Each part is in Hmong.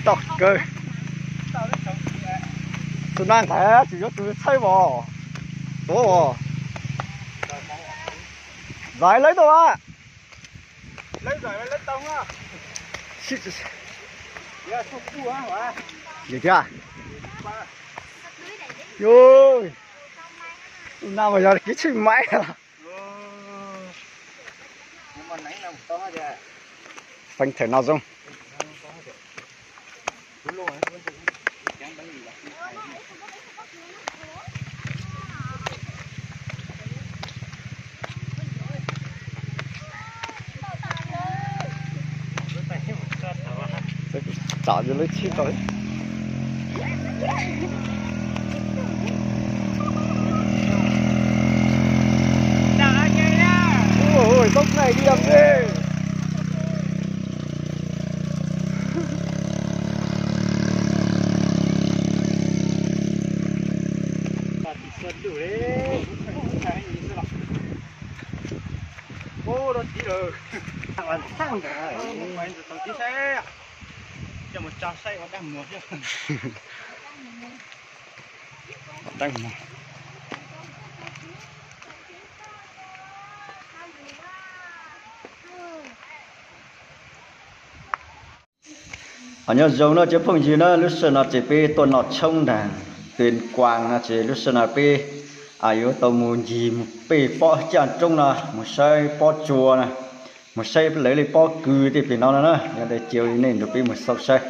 Toj kawg. Tus nag nthav tsis yuav tus txhawb os. Tuav os. Zais lawv tau a. Yus tiag. Yus, tus nag mas yog kev tshwj maiv. Feem thawm no zoo. Tsam yus lub tsheb tau. Ui, tau nais li os. Os, nyob zoo no cov phooj ywg na, lub sij hawm no ces peb tuaj noj tshoob nram Tuyên Quang no ces lub sij hawm no peb yuav tau mus ncig mus pem pob caj roob no, mus saib pob tsua na, mus saib lawv li pob kws tej pem no no na, yog li cia li nej nrog peb mus xauj saib.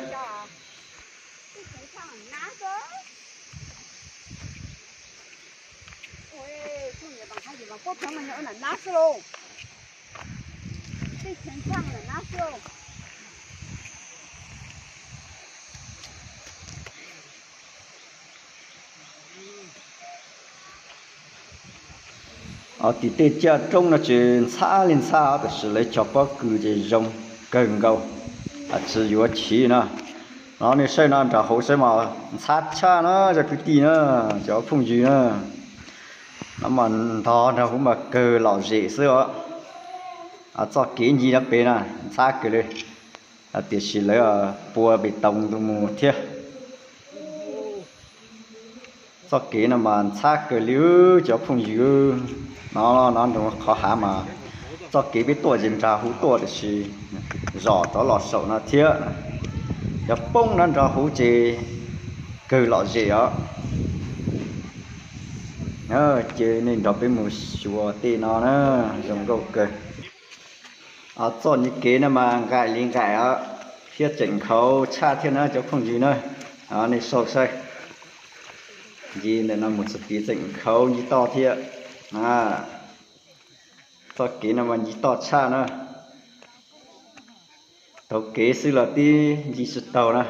Tim tej caj roob no ces ntxhab li ntxhab, tab sis lawv cog pob kws ces zoo kawg nkaus, tsis yuav chiv no. No nej saib no nram hauv saib mas ntxhab tshaj na, cov kwv tij na, cov phooj ywg na. No mas ntog nrog huv mas kawg lom zem xwb os. Txoj kev ncig no pem na ntxhab kawg li, tiam sis lawv pua pes toov mus thiab. Txoj kev no mas ntxhab kawg li cov phooj ywg. No, no nrog qhov hav mas txoj kev peb tuaj ces nrog huv tuaj tiam sis zom rov los saum no thiab. Yog poob no nrog huv ces kawg lom zem os. Ces nej nrog peb mus xyuas tej no na, zoo nkauj kawg. Txoj niag kev no mas nqaim li nqaim os, thiab tseem nkhaus tshaj thiab na cov phooj ywg na. Nej saib saib, ncig ntawm no mus txog tid tseem nkhaus ncig toj thiab. Txoj kev no mas ncig toj tshaj na. Taug kev xwb los twb ncig tsis taug na.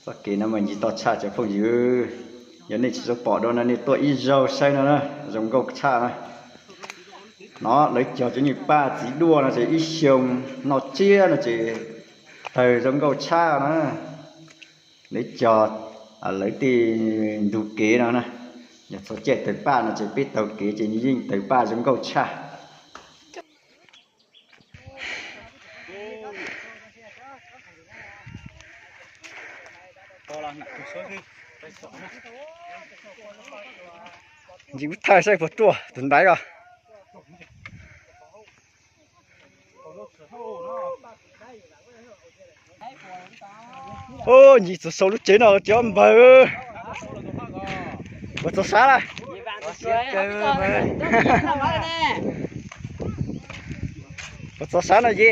Txoj kev no mas ncig toj tshaj cov phooj ywg. Yog nej tsis tau pom dua no nej tuaj ib zaug saib no na, zoo nkauj tshaj na. No lawv cog cov nyuj paj txiv duaj no ces ib xyoo noj tsiab no ces tawg zoo nkauj tshaj na. Lawv cog lawv tej ntug kev no na, yog txog caij tawg paj no ces peb taug kev ces yeej tawg paj zoo nkauj tshaj. Ncig ub thaij saib puas ruaj tus ntaiv os. Ncig txog saum lub tsev no los tsis ob npawg. Puas txog sab lawm? Puas txog sab no Yi?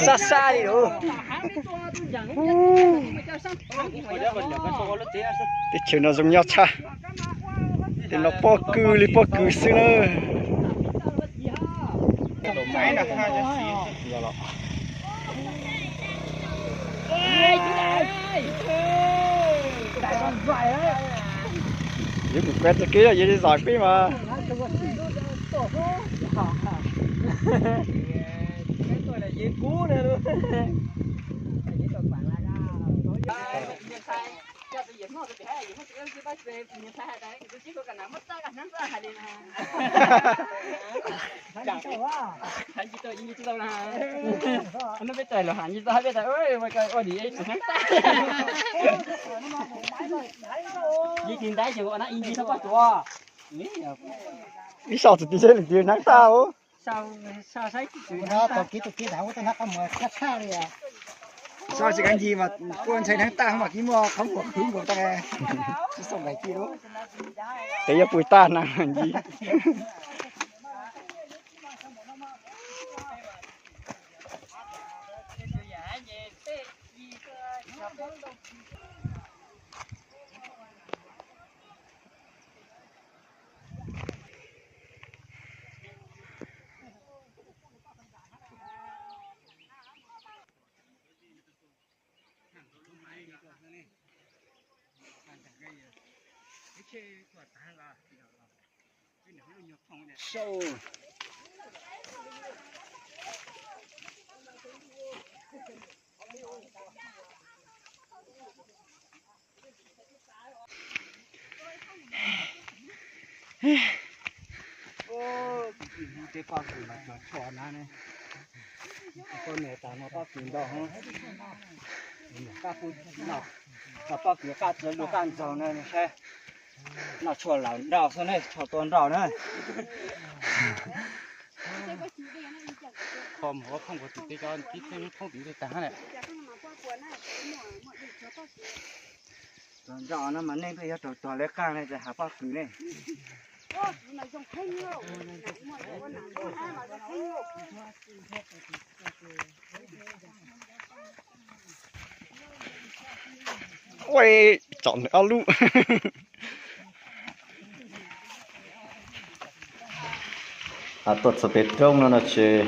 Sab sab li. Teb chaws no zoo nyob tshaj. Tej no pob kws li pob kws xwb na. Yuav mus kuav txoj kev yog li zais peb mas. Hais tsis tau, ib tsis tau na. Hnub peb txais los hais tsis tau, peb txais ua di ib tug hnab tag. Ib tug ntab ces ua na ib tsis tau poj tuav. Ib sau txog ti seb leej twg hnab tag. Sau, sau saib tsis tau. Tau kiv tus kiv dav ua tau hnab qab muag tshaj tshaj li. Sau tsis kav ncig mas kuj ntshai hnab tag mas kiv muaj qhov muag khwv nkaus tag. Tsis xav nqaim kiag lub. Tes yuav pw tag hnab ncig. Sau. Tej poj kws mas tsuag tshua na ne. Koj niam tas no poj kws ntau, niam qab pub no, poj kws qab txiav lus qab ntxaug na saib. Noj tshuaj laus nrauj xwb ne, tshuaj tua nrauj na. Kho mus ua phooj ua twg tej cov kib thoob twg tag ne. Tua nrauj no mas nej peb yuav raug tuag lawv qaj ne, ces has poj kws ne. Ua tsom ob lub. Tuaj txog pem roob no no ces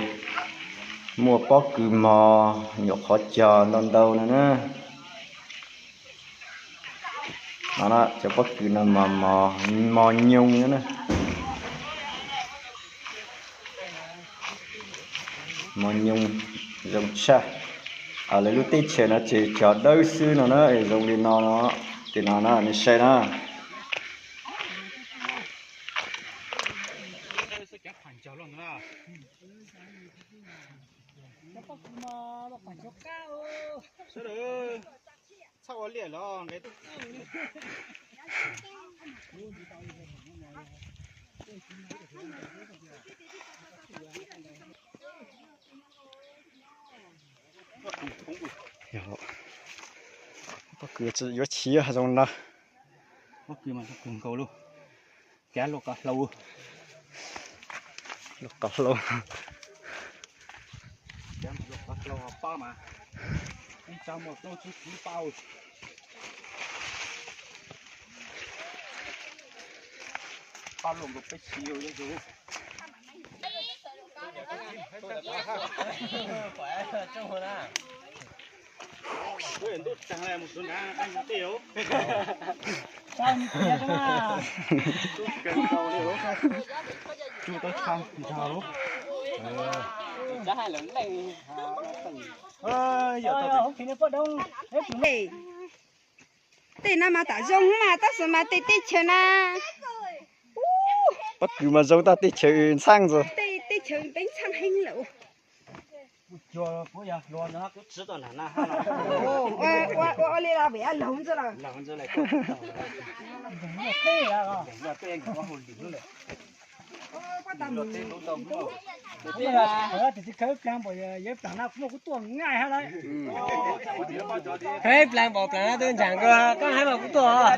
muaj pob kws mos nyuam qhuav cog ntau ntau no na. No na, cov pob kws no mos, mos nyoos no na. Mos nyoos zoo tshaj. Lawv lub teb chaws no ces cog dawb xwb no na, zoo li no no. Ces no na, nej saib na. Txhob ua liaj los nqe. Pob kws yuav chiv zoo na. Pob kws mas pob kws nkaus lub. Cav luaj kov hlau. Luaj kov hlau. Cav luaj kov hlau pab mas ib tsab muaj plaub tsib kwv pab. Pab luaj nkaus peb tsis yog yog. Tej no mas tam zoo mas tab sis mas tej teb chaws na. Pob kws mas zoo tag, tej chaws ntxhab ntxwg. Tej chaws peb ntxhab heev lawm. Ua li los vim laug ntxwg los. Kawg plas npaum plas na twb ntshav nkauj, koj hais mas kuv tuaj.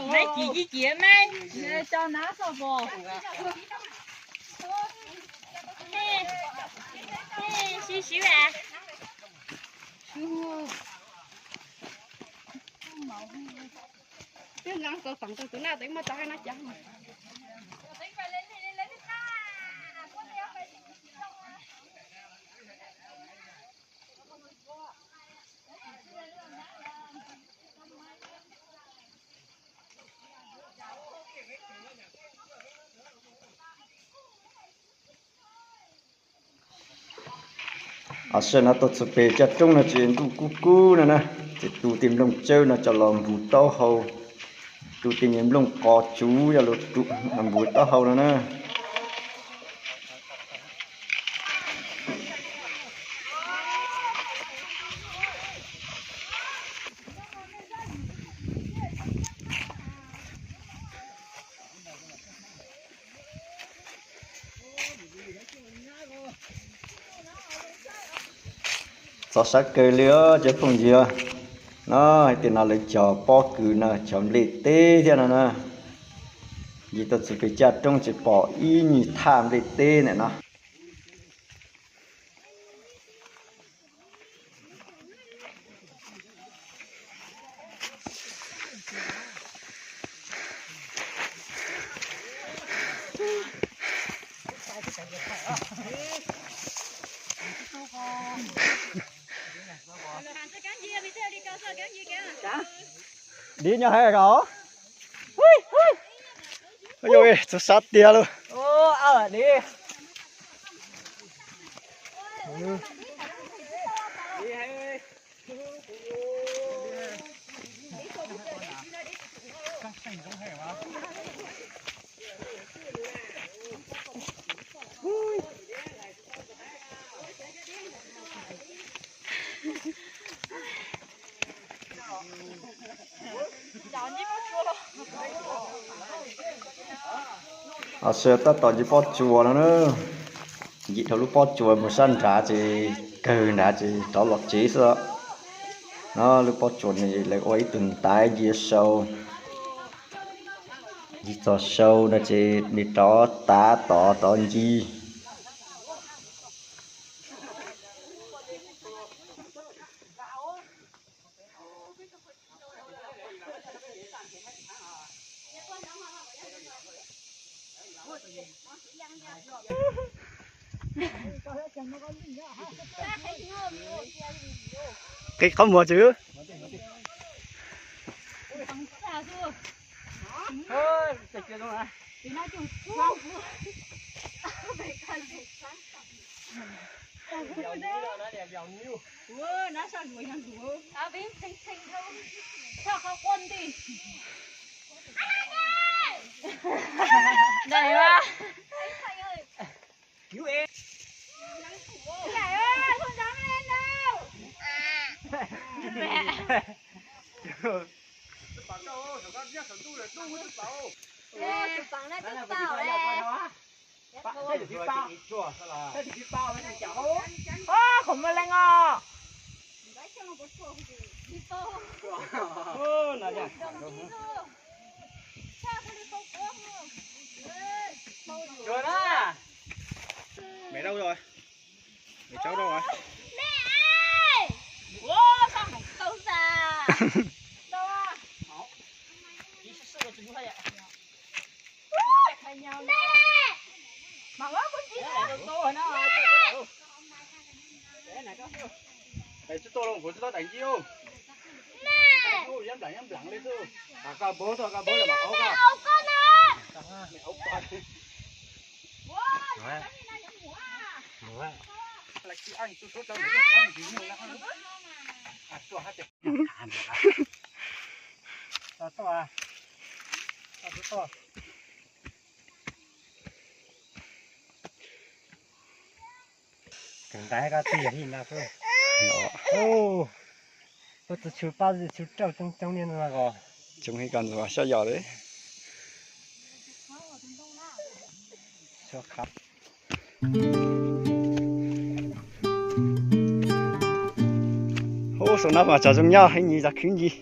Maiv cim ib cim maiv, cov nav xoj pos. Sib sib a. Twb nqa tau teem rau tus naj tes muaj tau hais no cas. Sij hawm no tuaj txog pem caj roob no ces ntuj kub kub no na, ces tu tej nplooj tsawb no coj los npug taub hau, Tus tij nyem nplooj qos tsuv yog lus tus npuv taub hau no na. Txog sab kawg li os cov phooj ywg. No hais tias no lawv cog pob kws no cog nplej teb thiab no na. Yim tuaj txug pem caj roob tsis pom ib nyuag thaj nplej teb ntawm no. Dib nyob hais os. Yog txog sab tiag lauj. Os, tab tom ncig pob tsuas no na. Ncig dhau lub pob tsuas mus sab nrad ces kawg nrad ces rov los tsev xwb. No lub pob tsuas no lawv ua ib tug ntaiv ncig sau. Ncig txog sau no ces nws rov tav tod rov ncig. Qhib qhov muag tsis. Khom muaj leej os. Mẹ đâu rồi? Mẹ cháu đâu rồi? Mày chứ tôi đâu có tao đánh chứ. Ui, dám đánh dám lẳng lên chứ. À, cà bố thôi, cà bố là mày ốc à. Mày ốc à. Là chị anh, tôi số cho mày ăn gì nhưng mà ăn. À, tôi hát. Tao to à. Tao to. Kawm ntawv koj twb yog ib no xwb. Ub, tus tshu pab tshu rauj coob coob li no ko. Coob ib ko ntxuav sab yos li. Ub, saum no mas tsav zoo nyob ib nyuag zos khwv ncig.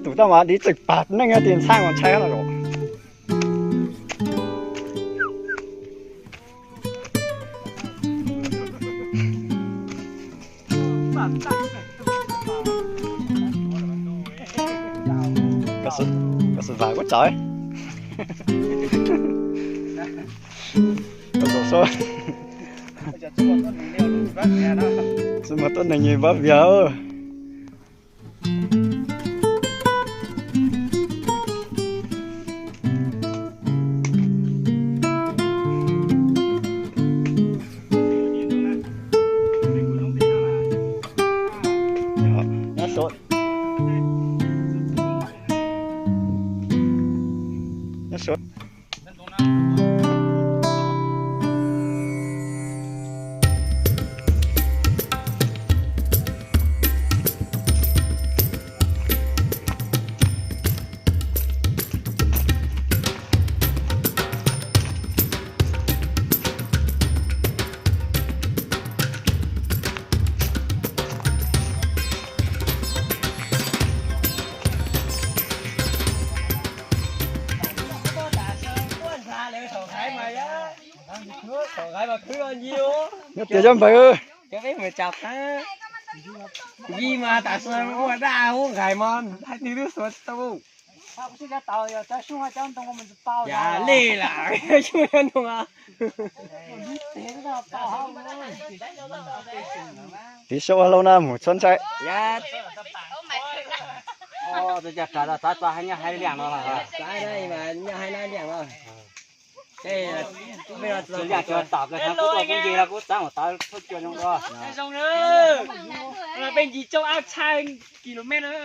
Tus tau mas div txawm pam neej tias ntxhab mas ntshai no los. Koj xav vam kuj tsawv. Koj xav so. Txij muag tuab neeg yog pab vias. Nyob sua. Nyob sua. Nyob tias cov npawg. Yi mas tam sim ua daj ub nqaim mas hais twg twb xuav tsis tau. Li lam xyuj ntoo. Tiv sau ua hlau no mus txhob ntshai. Tom kws thav kuv tuaj kuv nce los kuv txav mus tod thauj cua zoo dua. Peb nce tsawg kilomètre.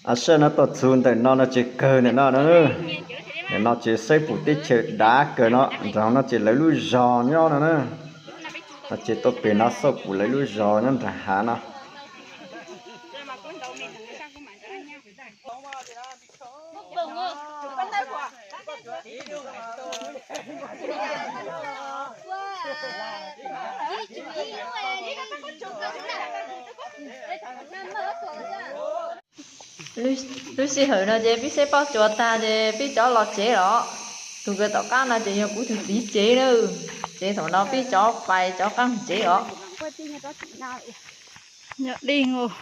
Ab, sab no tuaj txug ntawm no no ces kawg ntawm no no. Ntawm no ces saib pum teb chaws dav kawg no, nram no ces lawv lub zos nyob no na. No ces tuaj pem no xauj pum lawv lub zos nyob nram hav no. Lub sij hawm no ces pib saib pob tsuas tag ces pib cov los tsev los. Tus kws tom qab no ces yog kuv tus txiv tsev na. Ces thaum no pib cov pais cov qab tsev os. Nyob dej os.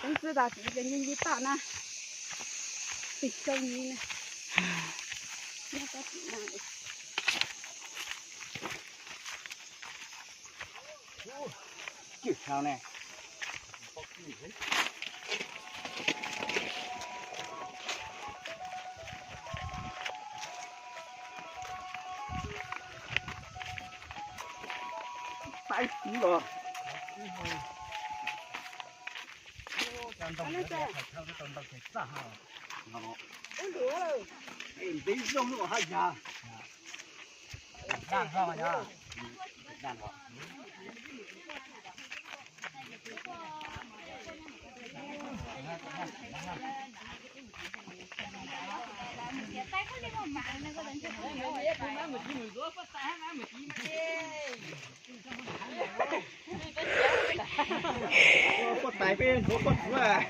Pob tais peb ntxuav pob tsuav.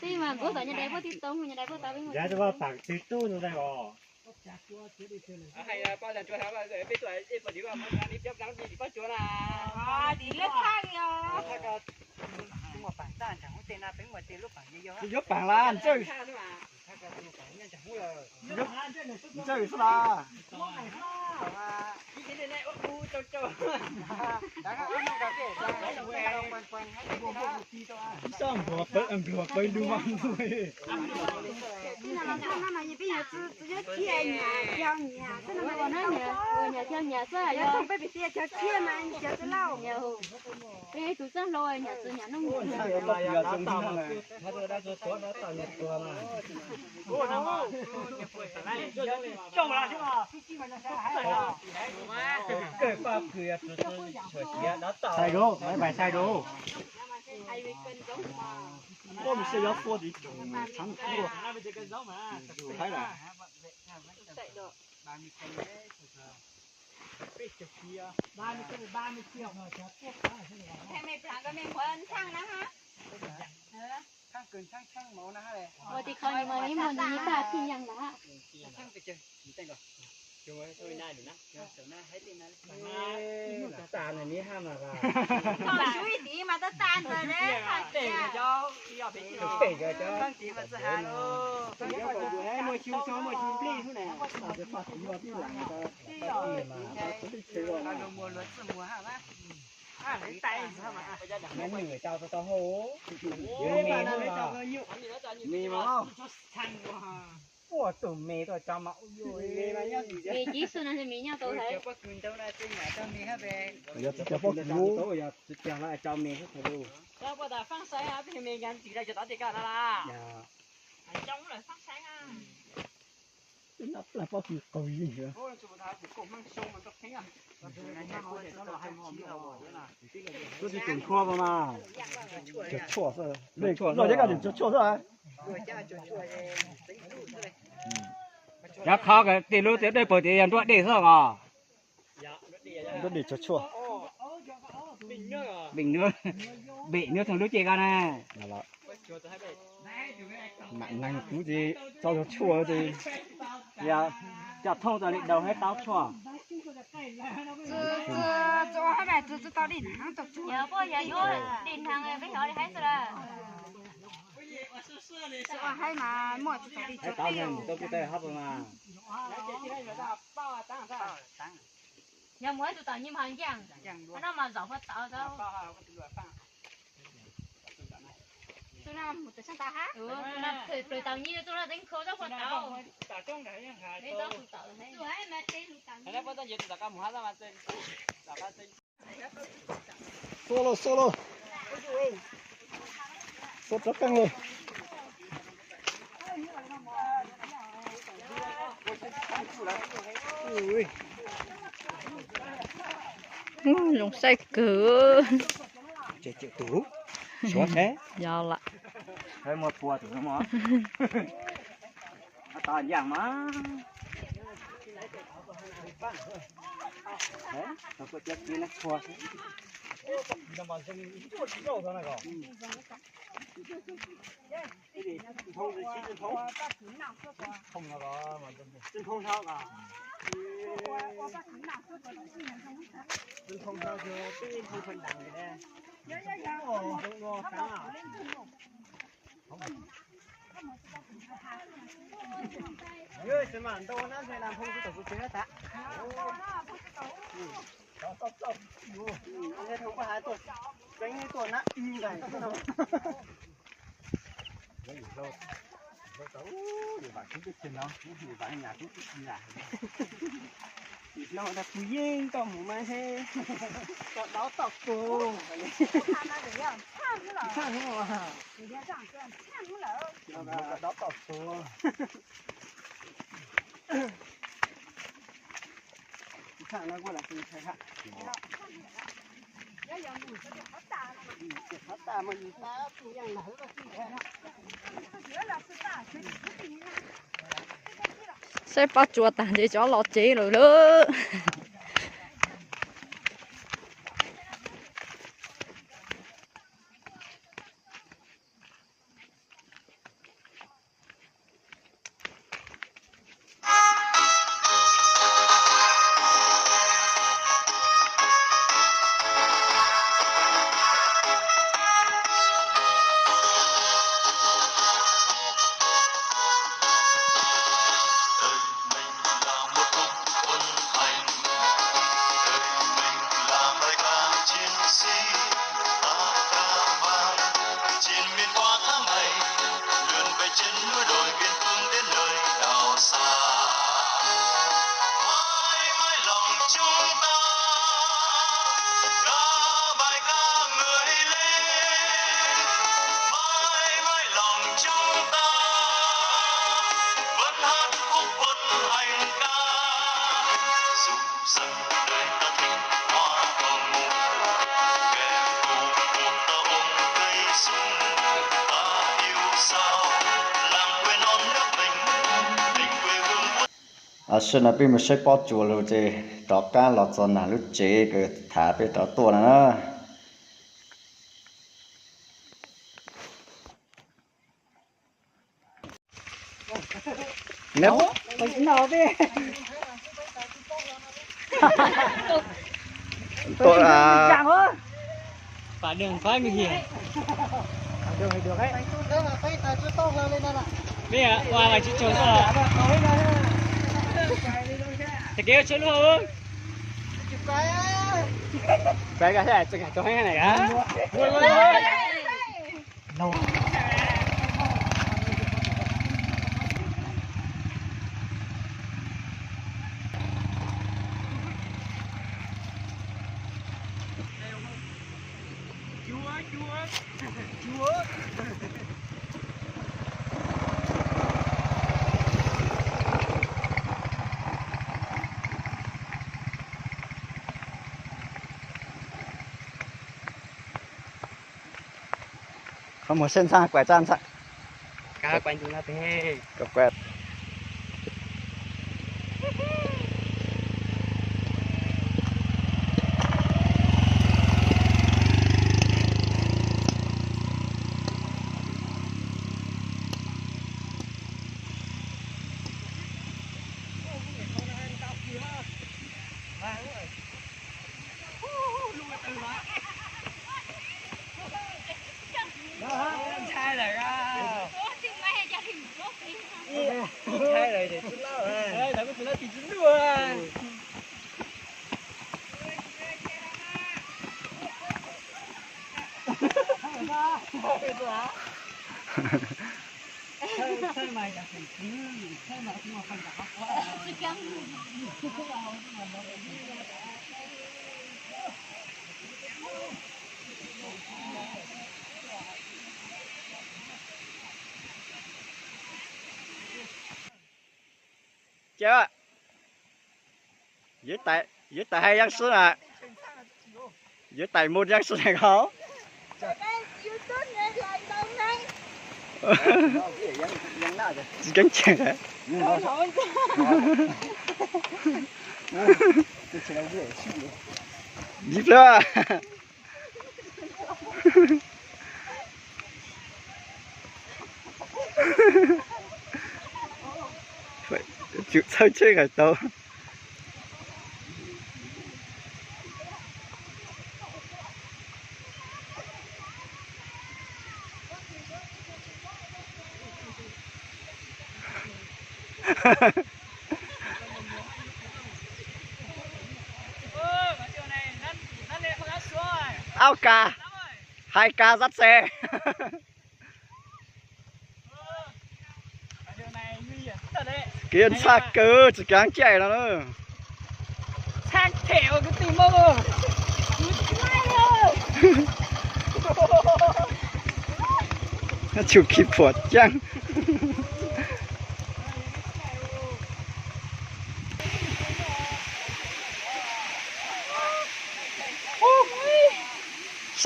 Tij mas kuv tom nyab dais puag tij too, nyab dais puag tau peb mus. Yav tus pam tsis tub nus dais os. Yuav pam las ntsawj. Ntsawj xwb las. Npluag pawg npluag pawg lug mas. Peb tus txaj hlau nyam txwv nyam noog. Sai dua, maiv pais sai dua. Koj mus xyov yob xua tiv tseem tshab kub. Zus haib lawm. Ua tim qhov nws mas ib mus nws ib tag phij yees lawm. Tag nws ib ha mas. Tau ib tiv mas tau tag ntawd ne. Pem cov tiv mas txawj has. Muaj xyu xo muaj xyu nplij xwb na. Nws tau tau hau. Me mas. Ua tus me tuaj tso mas. Me cib xwb no me nyob tau thiab. Yog tsis cov poj kuv, yog tsis cov lawv tso me xwb thaum lub. Poj tas faaj saib, peb me nkav ntsis la cov tod tej kaj no la. Peb noj plag pob kws qaug zig. Tuaj tsis tus tshuaj mas, cov tshuaj xwb. Noj cov kaj tus tshuaj xwb. Cov qhov tej lub tej dej paug tias yog nruab dej xwb os. Nruab dej tshuaj tshuaj. Beem nws, beem nws thaum lub ces ko na. Mam neeg kuv ces tso tshuaj ces, yog coj thoob tau li daus thiab taub tshuaj. Yog poj yog yuav dej hneev peb xyov li haib xwb lawm. Haib taub nyeeg tau kuj tau hab mas. Yog mus ib tug tawm nyi mas nceeg, no mas zaum huab tawv tau. Tus no mus tawm sab tav hab. Tus no plaws tau nyi, tus no teev khau tau huab tawv. Xua lauj, xua lauj. Xua rov qeej lauj. Zoo saib kawg. Ces cem tus suav thiab. Yog lam. Muaj pua tus no mas. Tau ncaj mas. Tau kuj cov kiv no tshua. Tus yeej koj mus mas he, koj daub toj tuag. Tshaj hnub, koj daub toj tuag. Saib pob tsuas tag ntshe cov los tsev lawm lauj. Tam sim no peb mus saib pob tsuas lug ces rov qab los txog nram lub tsev kws thaum peb rov tuaj no na. Qhov muag seb ntxhab kuaim txaj ntxhab. Ces, yus tais hais yeeb swb na, yus tais mus yeeb swb na ko. Tsis keeb cheem. Yib plab. Tsum txhawj tsheb kawm tau. Aub kas, hais kas zab txes. Kev ntxhab kawg tsis kav caij no na. Tsum khi phuam caaj.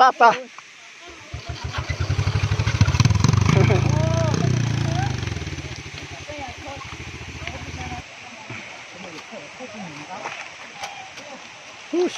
Sab tag. Huv,